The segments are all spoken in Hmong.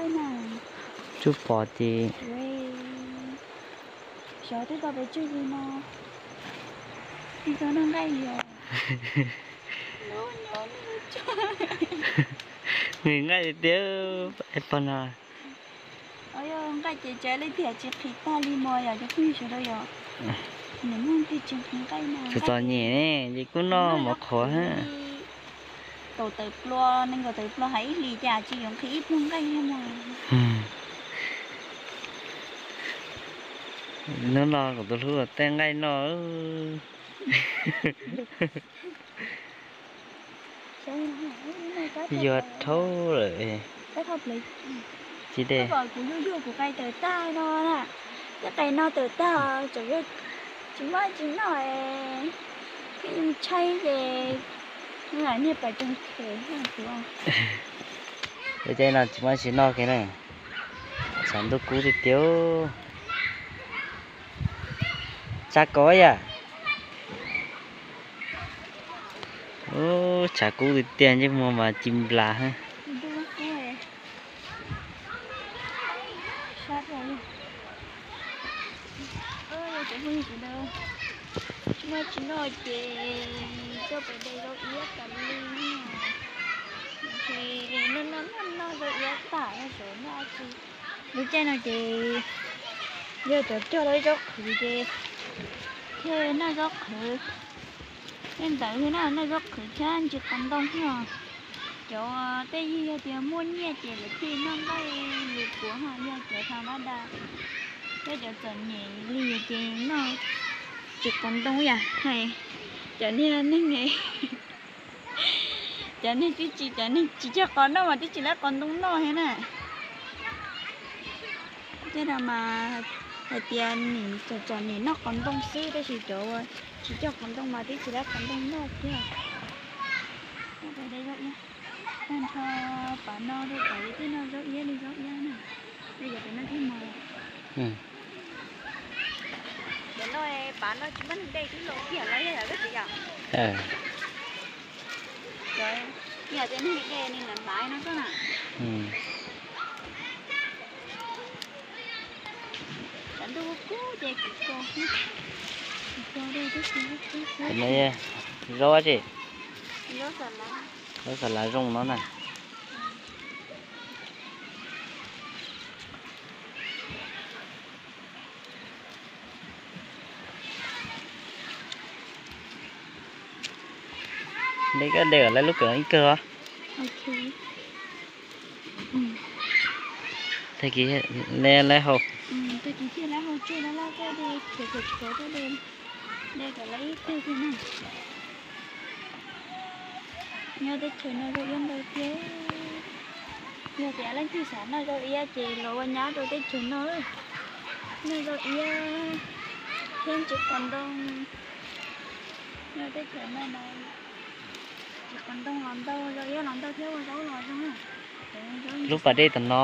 Tsuj pom ces xyov twb tau pes tsawg li no, tsis tau noj nqaij li os. Nqhis nqaij tiag tiag pog no. Nqaij ces tsev leej twg tsis nqhis tag li mog yom cov phooj ywg sawv daws yom. Niam muaj twg tsis nqhis nqaij no. Txom txom nyem ne ces kuj noj mov qhuav. Kaum tawm plua, nees nkaum tawm plua hais ib hlis cas tsis yuav nqhis ib pluag nqaij thiab mog. Hnub no kuv tus hlub tej nqaij noj. Yuav dhau lawm. Tsis de, kuv yuav yuav kuv qe tawm tag no na, tej qe no tawm tag tseem tsis muaj tsis noj, pheej tshaib ces niag pais too khes. Lub caij no tsis muaj tsis noj kiag na, tshav ntuj kub tiag tiag. Tshav kub yam, tshav kub tiag tiag ntsej muag mas ci nplas. Tsis muaj tsis noj ces tuaj pem de zaub iab tas li. Ces noj noj noj noj zaub iab tas no xyov noj dab tsi. Lub caij no ces yog cov cog tau ib zaub qhwv ces thiaj noj zaub qhwv. Tej ntawd thiaj noj zaub qhwv thiab ntsis qos ntoo thiab. Cov tej yig yog tias muaj nyiaj ces lawv thiaj noj nqaij li puav, ho yog cov thav dab da thiab cov txom nyem li ces noj ntsis qos ntoo yam hais. Cov niag neeg, cov neeg twb tsis, cov neeg tsis cog qos noj mas twb tsis lab qos ntoo noj thiab na. Tej no mas hais tias nim txom txom nyem noj qos ntoo xwb, tab sis cov uas tsis cog qos ntoo mas twb tsis lab qos ntoo noj thiab. Tag nrho pav no rau tom li tej no zaub iab li zaub iab na, tej yog pem no thiab mog. Cov no pav no tsis muaj neeg de twb laus kiag los yog yog koj txiv yom. Yog tias neeg de nws lam hmaiv no koj na. Cov ntuj kub ces kuv ko, kuv ko de tib si. Zaub dab tsi? Zaub xas lav. Zaub xas lav zoo no na. De koj de kom lawv lub kawm ib kawg os. Tag kis lawv hau. Tag kis thiaj lawv hau tsuag lawv laj koj de, khaws khaws tsis khaws koj de, de kom lawv ib kawg thiab na. Nyob teb chaws no zaub iab ntau thiab. Yog tias leej twg xav noj zaub iab ces los ua nyab rau teb chaws no. Noj zaub iab thiab ntsis qos ntoo. Nyob teb chaws no ntsis qos ntoo los ntau, zaub iab los ntau thiab ua zaub los zoo. Lub pas dej tom no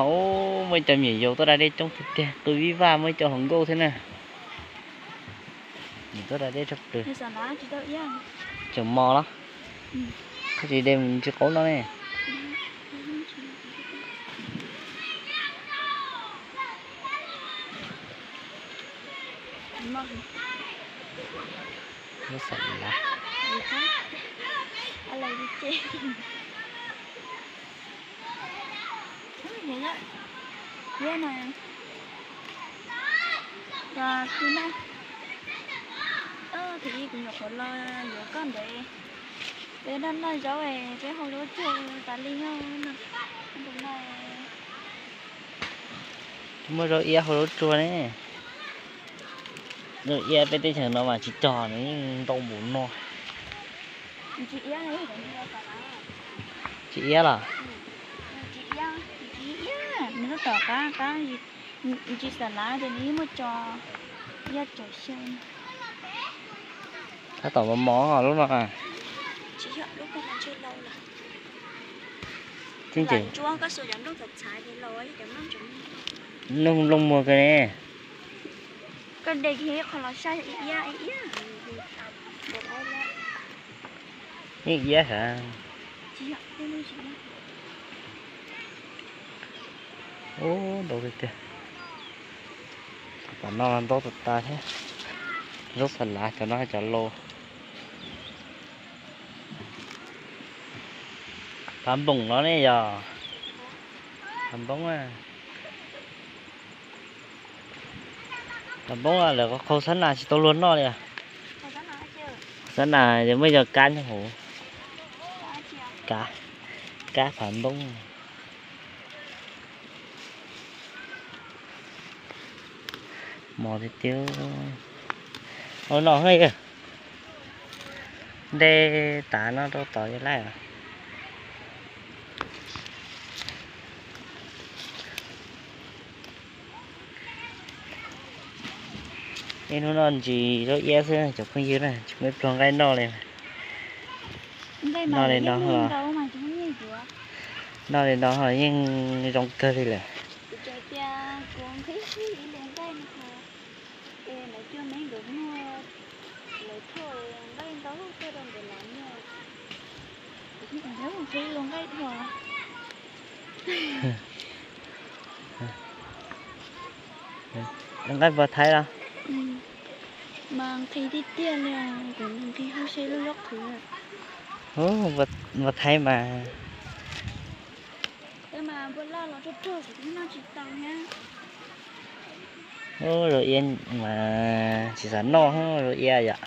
muaj ib co me nyuam yaus tuaj da dej coob tiag tiag, qw vij vaj, muaj ib co hluas nkauj thiab na. Tuaj da dej tshaj plaws. Tseem mos los? Koj tsis de mus ntsis qaub no ne. Lub xav lav. Yog no, yog khw na, thaum ub kuv nyuam qhuav los yuav koj ntawd, peb noj noj zaub, peb hau zaub tsuag tas li no. Muaj zaub iab hau zaub tsuag ne. Zaub iab peb teb chaws no mas tsis cog, nws yeej ntau npaum no. Tsis iab los? Nws tom qab qab, tsis xav lav ces nws yeej muaj tso iab tso xyaw. Tab tom mos mos lub no. Tseem nplooj muag kawg ne. Koj de kiag ib qho los saib iab iab. Yeej iab sav. Tsis yog, tej no tsis yog. Ub, ntau tiag tiag. Tom no ntau tas tas thiab. Zaub xa lav cov no cov laus. Phav npoom no ne yog? Phav npoob. Phav npoob lawv qhau xab nas tsis tau luag noj li. Xab nas muaj yog kab nyob hauv. Kab, kab phav npoob. Mos tiag tiag. Ua no, ntej tav no rau tod yuav laij. Ib hnub no ntsis zaub iab xwb cov phooj ywg na, tsis muaj ib pluag nqaij noj li. Noj li no, noj li no ho yeej zoo kawg li lawm. Nqaij npua Thaib los? Mas nqhis tiag tiag li, kuv nqhis hauv saib lub zaub qhwv. Npua Thaib mas. Zaub iab mas tsis xav noj zaub iab yom.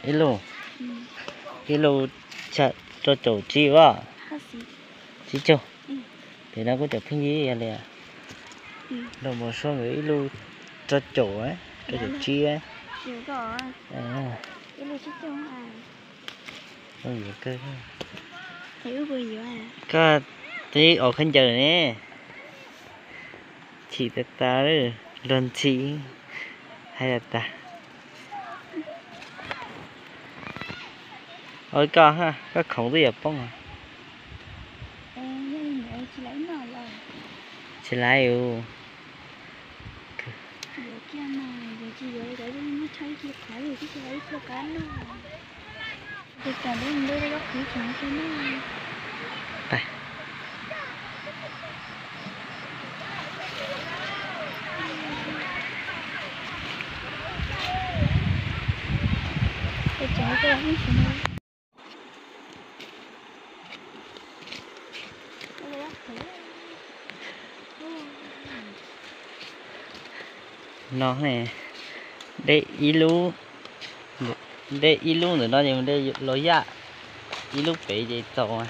Ib lub, ib lub rau caum tsib as. Tsib caug. Pem no kuj cov pheej yig li. Los mus suab nkawd ib lub rau caum, rau caum tsib. Koj twb os khaub ncaws ne. Chim tas tas, luag ntxhi hais tas tas. Ua koj, koj khoov twb yuav poob. Tsis laib us. No, dej ib lub, dej ib lub ntawm no ces dej los yaj, ib lub pem ces txaus.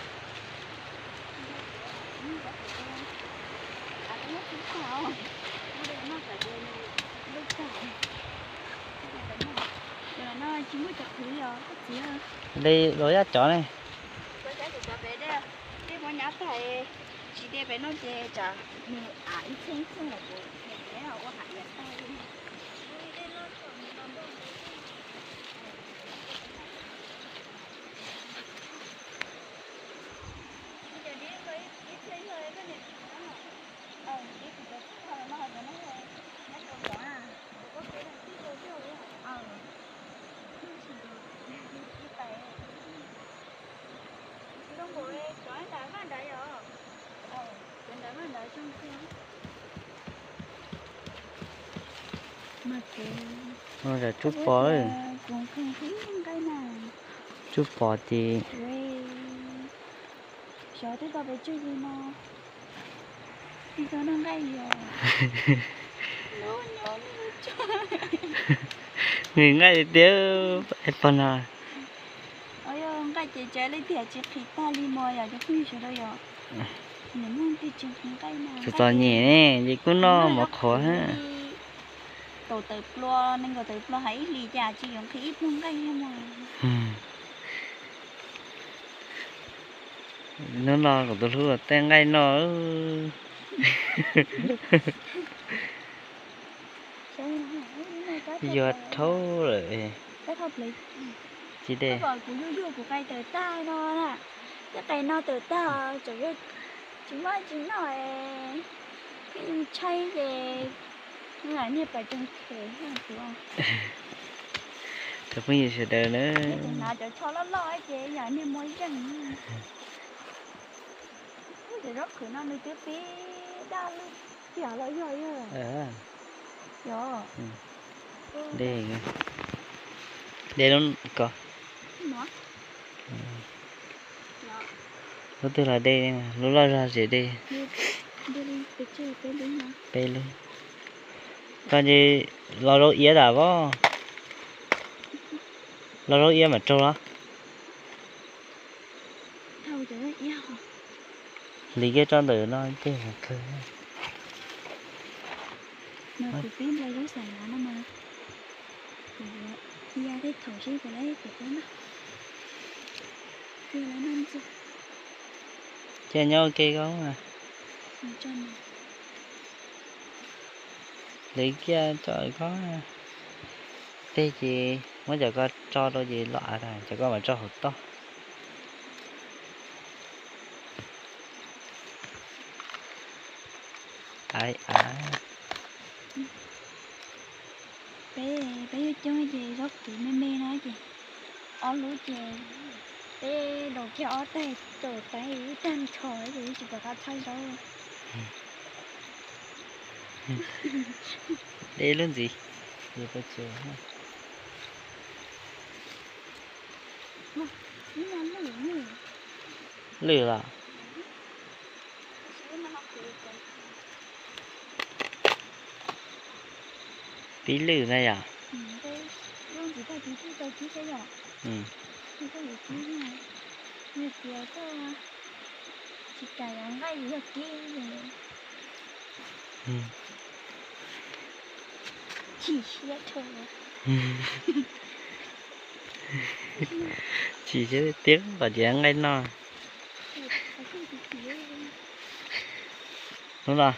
Dej los yaj cov ne. Tsub pos, tsub pos ces nqhis nqaij tiag tiag pog no. Nqaij ces tsev leej twg tsis nqhis tag li mas yog cov phooj ywg sawv daws yog. Txom nyem ne, ces kuj noj mov qhuav. Kaum tawm pluas, nees nkaum tawm pluas hais ib hlis cas tsis yuav nqhis ib pluag nqaij thiab mas. Hnub no kuv tus hlub tej nqaij noj. Yuav dhau lawm. Tsis de. Kuv yug yug kuv qai tawm tag no na, tej qai no tawm tag tseem tsis muaj tsis noj, pheej ntshai ces niag pam tseem them tuav. Phooj ywg sawv daws na. Cov tsho loj loj ces yog niag muaj zeeg. Cov zaub qhwv no nws twb pib daj lwj tiag los yog yog. Dej, dej lub ko. Lub twg los dej, lub loj zog ces dej. Peb lub. Koj ntshe los zaub iab tas pob. Los zaub iab mam raug los. Hliv kiag tso ntawm no tej kawg. Cia nyob ua ke koj. Hliv kiag tso koj. Tej ces muab cov ko tso rau ces los av tas, cov ko mam tso hauv toj. Peb, peb yuav coob ces zaub qhwv me me no ces ob lub ces peb daus kiag ob tais tsaus tais ib tag nrho ces tsis pom qab txhawb zaub. Dej lub ntxiv. Lwj los? Pib lwj na yom? Tsis kam yuav nqaij yog kib. Chim siab rau. Chim siab tiag, kom tias nqaij noj. Hnub no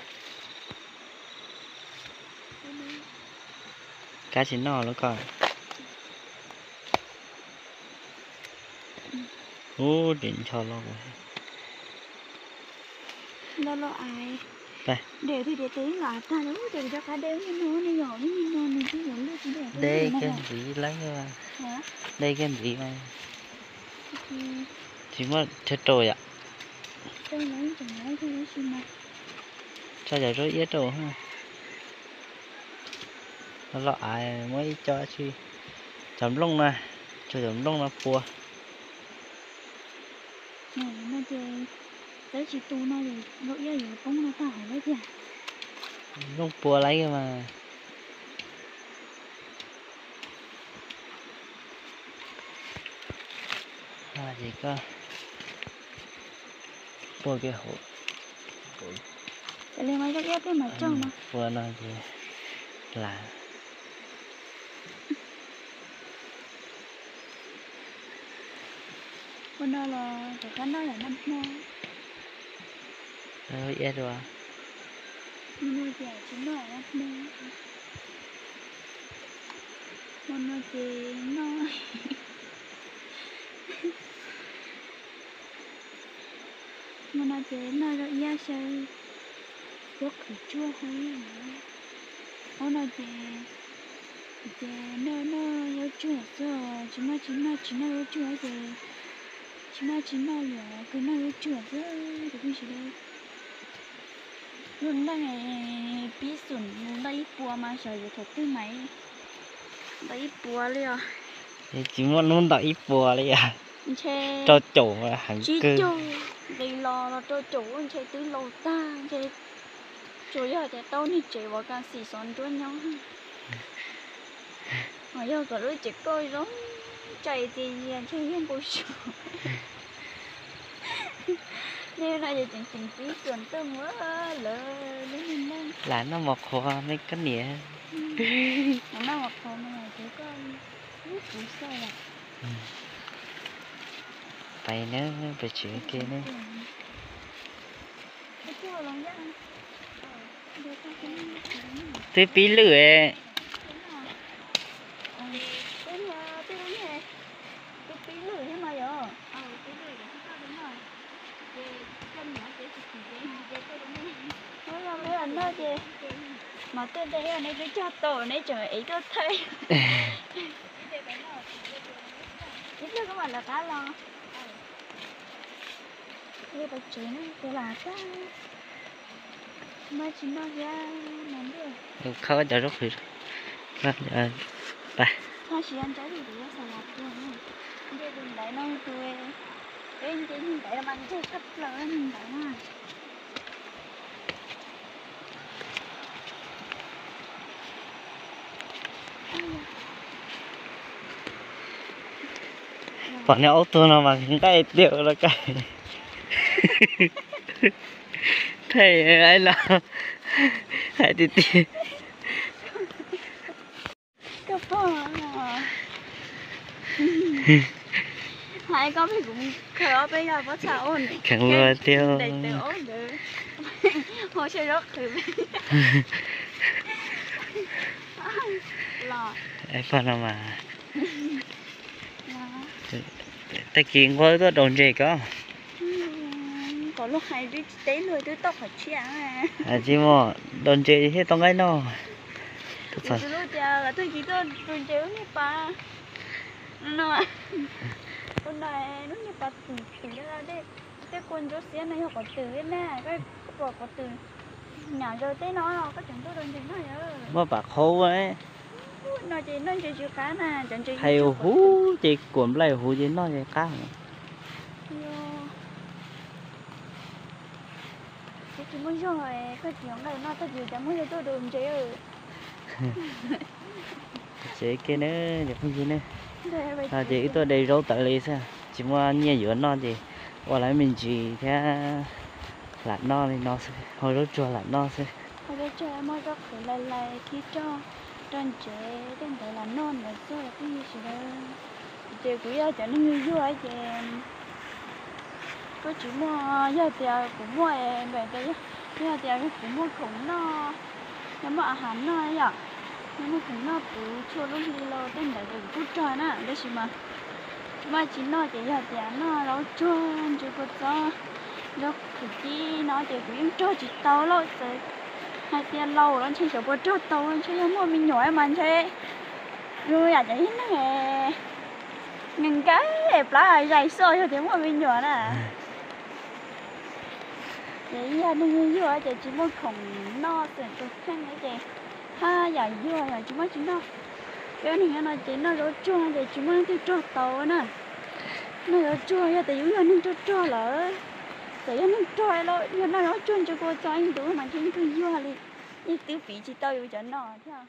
kab tsis noj lub ko. Ub, ris ncho los. Dej kiag ntxiv lawm. Dej kiag ntxiv mas tsis muaj thiab rau yom. Tso cov zaub iab rau. Los av muab ib co tsi, cov nplooj na, tso cov nplooj no pua. No ces txawb tsis tu no ces zaub iab yuav poob no tag hauv lawm tiag. Nplooj pua lawm mas. Ces koj pua kiag hauv. Ces li mas zaub iab tej mas tsaug no. Pua no ces lav. Ua no los rov qab noj yam nag hmo. Ua no ces tsis noj yam nag hmo. Ua no ces noj. Ua no ces noj zaub iab xyaw, zaub qhwv tsuag hauv. Ua no ces, ces noj noj zaub tsuag xwb, tsis muaj tsis noj, tsis noj zaub tsuag ces tsis muaj tsis noj li, kawg noj zaub tsuag xwb ces peb sawv daws. Lub neej pib xum mus ntau ib puas mas xyov yuav thaum twg mas ntau ib puas li os. Tsis muaj hnub ntau ib puas li os. Ntshe rau caum heev kawg. Nqis los los rau caum ntshe twb laus tag ntshe. Tsuas yog tias tau niag tsev uas kas xim xov nruab nyob. Ho yog kom lub tsev koj zoo tsais txias yias ntshe yeej npau suav. Nej no ces tseem ceev pib tuam tuaj mus lawv lub neej neej. Lam noj mov qhuav me koj niam. Lam noj mov qhuav me ces koj lub kuv xoj yom. Pais na, pais tsev ke na. Twb pib lwj. Twb pib lwj thiab mas yom. Ua no ces mas tej ntej neb twb cog tau neb tseem ev tuaj thawj. Koj mam lawv qab los. Peb pais tsev na, peb los tag. Maj tsis noj thiab mas ntuj. Khawb cov zaub qhwv. Pais. Txhob siab ntsaib tus yog xav los tuag na. Nce tus ntaiv no tus, peb nce tus ntaiv mas nce tshaj plaws tus ntaiv na. Pom niag aub tuag no mas nqaij tiag los kaj. Thaij aib los hais tiag tiag. Koj pom, hais koj peb kuv khaws ob peb yog pob txha ua kheev luag tiag. Hau siab zaub qhwv. Los, pog no mas tag kis nquag tuaj daus ntses ko. Kom luag hais twb tsis teb luag twb tau qhov tshiab. Tsis muaj daus ntses thiab tau nqaij noj. Tus lub tias tag kis tuaj daus ntses lub niag pas no, ua no lub niag pas twm twm tej kua ntsuab xiab no yog qhov twm thiab na, koj pom qhov twm nyam zaws tej no koj tseem tuaj daus ntses noj yom. Muaj pam qhauv no ces noj ntses tsis qab na, cov ntses hais huv ces kuam nplaig huv ces noj ces qab. Kuv tsis muaj zog, koj tsis yuav nqaij noj tag kis cas muaj zog tuaj daus ntses. Tsev kiag na cov phooj ywg na, no ces wb tuaj de zaub tawv li xwb, tsis muaj nyiaj yuav noj ces ua lawv me ntsis thiab lam noj li no xwb, hau zaub tsuag lam noj xwb. Hau zaub tsuag muab zaub qhwv lais lais khib roj, rau ntsev tej ntawd lam noj ntawd xwb phooj ywg sawv daws. Ces kuv yog cov neeg yuag yuag ces kuj tsis muaj, yog tias kuv muaj, yog tias kuv muaj khoom noj, yog muaj a has noj yom, yog muaj khoom noj puv txhua lub hli los tej ntawd ces kuv kuj rog na, tab sis mas tsis muaj tsis noj ces yog tias noj zaub tsuag ntse kua txob, zaub qhwv cib no ces kuv yeej rog tsis tau lauj. Txawm hais tias laus los ntshe xyov puas rog tau, ntshe yog muaj me nyuam mas ntshe zoo yam cov ib neeg nkees nkees plab zais xwb yog tias muaj me nyuam na. Ces yog neeg yuag yuag ces tsis muaj khoom noj xwm tus kheej ces haj yam yuag yog tsis muaj tsis noj. Peb neeg nyob no ces noj zaub tsuag ces tsis muaj leej twg rog tau na. Noj zaub tsuag yog tias yus yog neeg rog rog lawm, txawm yog neeg rog los yog noj zaub tsuag ntse kua txob ib ntus mas ntshe yeej kawg yuag li, yeej twb piv tsis tau yus cov no thiab.